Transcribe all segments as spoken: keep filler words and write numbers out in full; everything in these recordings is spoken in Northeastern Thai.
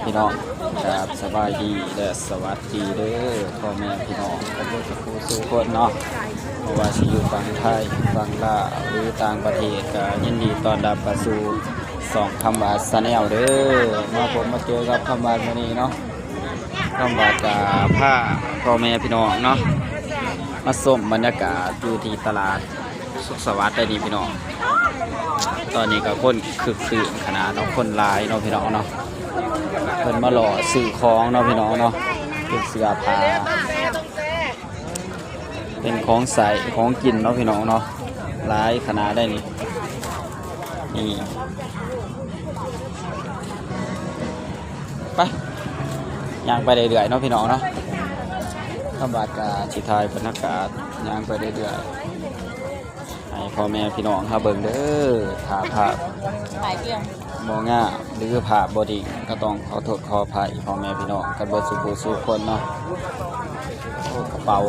พี่น้องครับ สบายดีและสวัสดีเด้อพ่อแม่พี่น้องทุกผู้ทุกคนเนาะ เพราะว่าสิอยู่ฝั่งไทยฝั่งลาวหรือต่างประเทศ ก็ยินดีต้อนรับเข้าสู่ช่องคำหวานชาแนลเด้อ มาพบมาเจอกับคำหวานมื้อนี้เนาะ คำหวานก็พาพ่อแม่พี่น้องเนาะ มาชมบรรยากาศอยู่ที่ตลาดสุขสวัสดิ์ได้นี่พี่น้อง ตอนนี้ก็คนคึกคืนขนาดเนาะ คนหลายเนาะพี่น้องเนาะ เพิ่นมาหล่อซื้อของเนาะพี่น้องเนาะ เป็นเสื้อผ้า เป็นของใส่ของกินเนาะพี่น้องเนาะ หลายขนาดได้นี่ นี่ ไป ย่างไปเรื่อยๆเนาะพี่น้องเนาะ คำหวานก็สิถ่ายบรรยากาศย่างไปเรื่อยๆ ให้พ่อแม่พี่น้องเฮาเบิ่งเด้อ ถ้าภาพ ขายเกลี้ยง บ่งามหรือภาพบ่ดีก็ต้องขอโทษขออภัยพ่อแม่พี่น้องกันเบิดสู่ผู้สู่คนเนาะ โอ้ กระเป๋า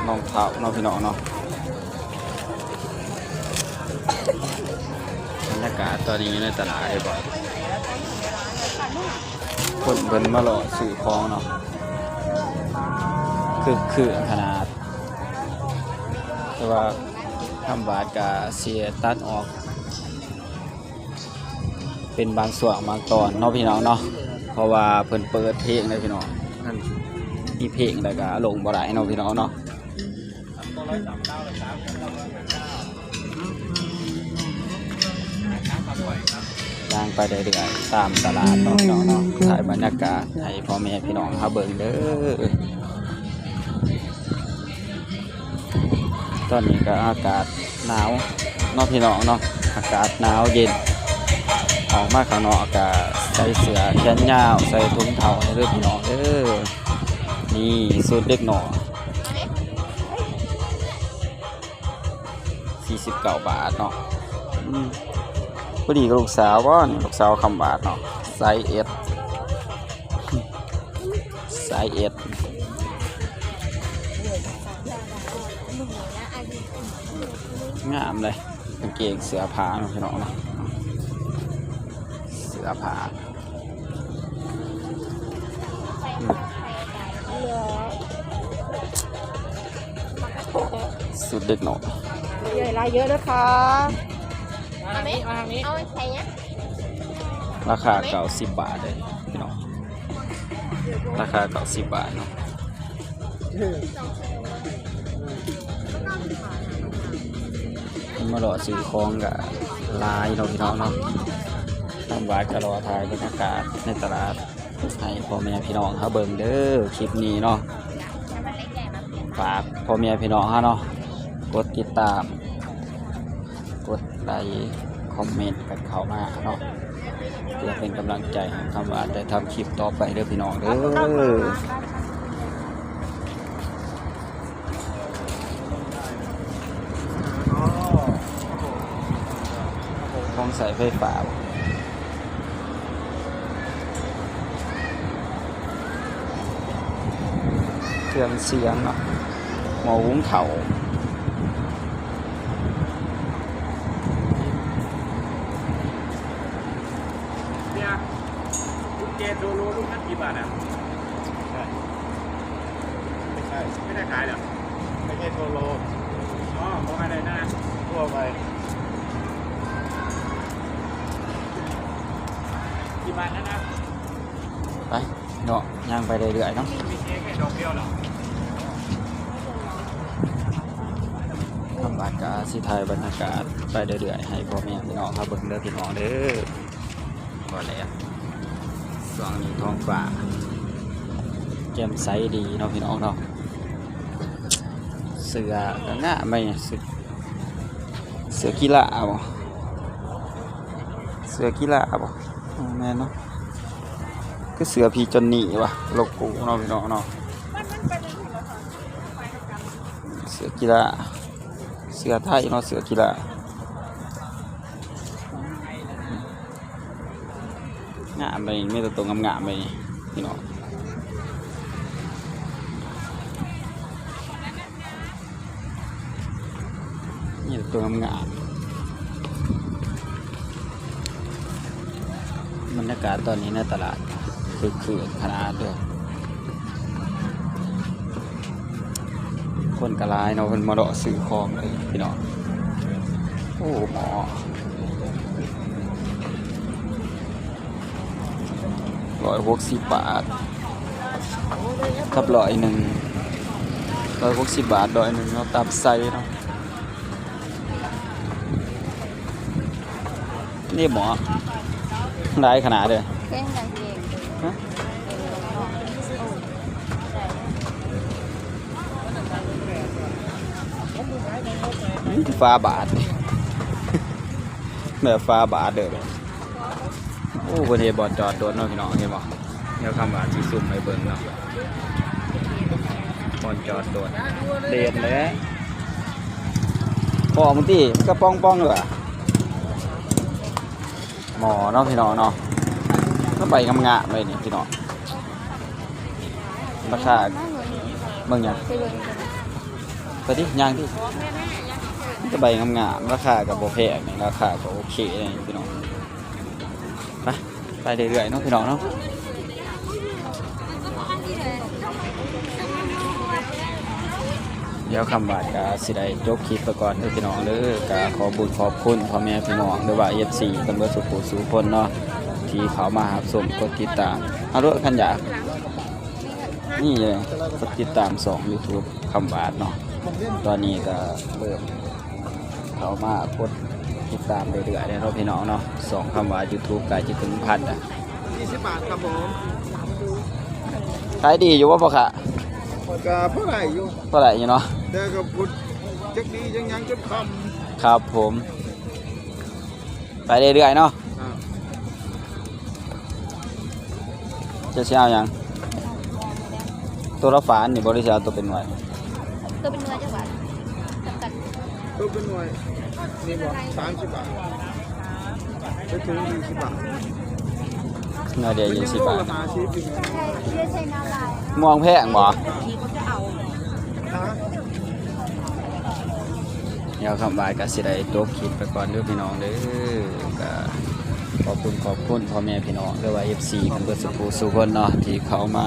รองเท้าเนาะพี่น้องเนาะ บรรยากาศตอนนี้อยู่ในตลาดเลยบ่ คนเพิ่นมาหล่อซื้อของเนาะ คึกคืนขนาด แต่ว่าคำหวานก็สิตัดออก เป็นบางช่วงบางตอนเนาะพี่น้องเนาะ เพราะว่าเพิ่นเปิดเพลงเลยพี่น้อง คันมีเพลงแล้วก็ลงบ่ได้เนาะพี่น้องเนาะ ย่างไปเรื่อยๆตามตลาดเนาะพี่น้องเนาะ ถ่ายบรรยากาศให้พ่อแม่พี่น้องเฮาเบิ่งเด้อ ตอนนี้ก็อากาศหนาวเนาะพี่น้องเนาะ อากาศหนาวเย็น ออกมาข้างนอกก็ใส่เสื้อแขนยาว ใส่ถุงเท้าให้เด้อพี่น้องเด้อ นี่ชุดเด็กน้อย สี่สิบเก้าบาทเนาะ อืม พอดีกับลูกสาวบ่นี่ ลูกสาวคำหวานเนาะ ไซส์เอส ไซส์เอส งามเลย กางเกงเสื้อผ้าเนาะพี่น้องเนาะ เสื้อผ้า ชุดเด็กน้อย ใหญ่ลายเยอะนะคะ มาทางนี้มาทางนี้ เอาใส่เนี้ย ราคาเก้าสิบบาทเลยพี่น้อง ราคาเก้าสิบบาทเนาะ มาหล่อซื้อของก็หลายเนาะพี่น้องเนาะ คำหวานก็รอถ่ายบรรยากาศในตลาดให้พ่อแม่พี่น้องเฮาเบิ่งเด้อ คลิปนี้เนาะ ฝากพ่อแม่พี่น้องเฮาเนาะ กดติดตาม กดไลค์ คอมเมนต์กันเข้ามาเนาะ เพื่อเป็นกำลังใจให้คำหวานได้ทำคลิปต่อไปเด้อพี่น้องเด้อ ของใส่ไฟฟ้าบ่ เครื่องเสียงเนาะ หม้อหุงข้าว เนี่ยกุญแจโซโลลูกนั้นกี่บาทอ่ะ ไม่ใช่ ไม่ได้ขายเหรอ ไม่ใช่โซโล อ๋อของอะไรนะ ทั่วไป กี่บาทแล้วนะ ไปเนาะ ย่างไปเรื่อยๆเนาะ มีเค้กแค่ดอกเดียวเหรอ คำหวานก็สิถ่ายบรรยากาศไปเรื่อยๆให้พ่อแม่พี่น้องเฮาเบิ่งเด้อพี่น้องเด้อ พอแล้ว ช่วงนี้ท้องฟ้าแจ่มใสดีเนาะพี่น้องเนาะ เสื้อก็งามไปเนี่ย เสื้อ เสื้อกีฬาบ่ เสื้อกีฬาบ่ อ๋อ แม่นเนาะ คือเสื้อพี่จอนนี่วะ โลโก้เนาะพี่น้องเนาะ เสื้อกีฬา เสื้อไทยเนาะ เสื้อกีฬา งามไป มีแต่ตัวงามๆไป พี่น้อง นี่ตัวงาม บรรยากาศตอนนี้ในตลาดคึกคืนขนาดเด้อ คนก็หลายเนาะ เพิ่นมาเลาะซื้อของเลยพี่น้อง โอ้ หม้อ ร้อยหกสิบบาท กับร้อยหนึ่ง ร้อยหกสิบบาท ร้อยหนึ่งเนาะ ตามไซส์เนาะ นี่หม้อ หลายขนาดเลย เส้นกางเกง ฮะ นี่ฝาบาท แบบฝาบาทเด้อ โอ้ เพิ่นเฮ็ดบ่อนจอดรถเนาะพี่น้อง เห็นบ่ เดี๋ยวคำว่าสิซูมให้เบิ่งเนาะ บ่อนจอดรถ เด่นเลย พอมันติ มันก็ป่องๆเลยว่ะ หม้อเนาะพี่น้องเนาะ ก็ใบงามๆเลยนี่พี่น้อง ราคา เบิ่งหยัง ไปเบิ่งกัน ไปดิ ย่างดิ มันก็ใบงามๆ ราคาก็บ่แพงนี่ ราคาก็โอเคนี่พี่น้อง ไป ไปเรื่อยๆเนาะพี่น้องเนาะ เดี๋ยวคำบาดก็สิได้จบคลิปไปก่อนเด้อพี่น้องเด้อ ก็ขอบุญขอบคุณพ่อแม่พี่น้อง หรือว่า เอฟซี กันเบิดสุขสู่คนเนาะ ที่เข้ามารับชม กดติดตาม เอารถคันอยาก นี่เลย กดติดตามช่อง YouTube คำบาดเนาะ ตอนนี้ก็เริ่มเข้ามากดติดตามเรื่อยๆแล้วเนาะพี่น้องเนาะ ช่องคำบาด YouTube ใกล้จะถึงพันอ่ะ ยี่สิบบาทครับผม ขายดีอยู่บ่พ่อค้า ก็พอได้อยู่ พอได้อยู่เนาะ แต่ก็พุดจักดีจังหยังจนค่ำ ครับผม ไปเรื่อยๆเนาะ ครับ จะสิเอาหยัง ตัวละฝาอันนี้บ่ หรือสิเอาตัวเป็นหน่วย ตัวเป็นหน่วยจักบาท จำกัด ตัวเป็นหน่วย นี่บ่ สามสิบบาท ไปถึงยี่สิบบาท หน่วยเดียวยี่สิบบาท เป็นโลละห้าสิบอยู่นะ ม่วงแพงบ่ ฮะ เดี๋ยวคำบาดก็สิได้จบคลิปไปก่อนเด้อพี่น้องเด้อ ก็ขอบคุณขอบคุณพ่อแม่พี่น้อง หรือว่า เอฟซี กันเบิดสุขสู่คนเนาะ ที่เข้ามา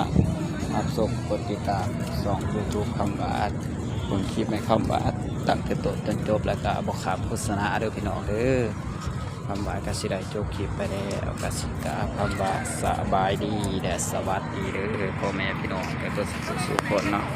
รับชม กดติดตามช่อง YouTube คำบาด เบิ่งคลิปให้คำบาดตั้งแต่ต้นจนจบ แล้วก็บ่ข้ามโฆษณาเด้อพี่น้องเด้อ คำบาดก็สิได้จบคลิปไปแล้ว ก็สิกล่าวคำว่าสบายดีและสวัสดีเด้อพ่อแม่พี่น้อง กันเบิดสุขสู่คนเนาะ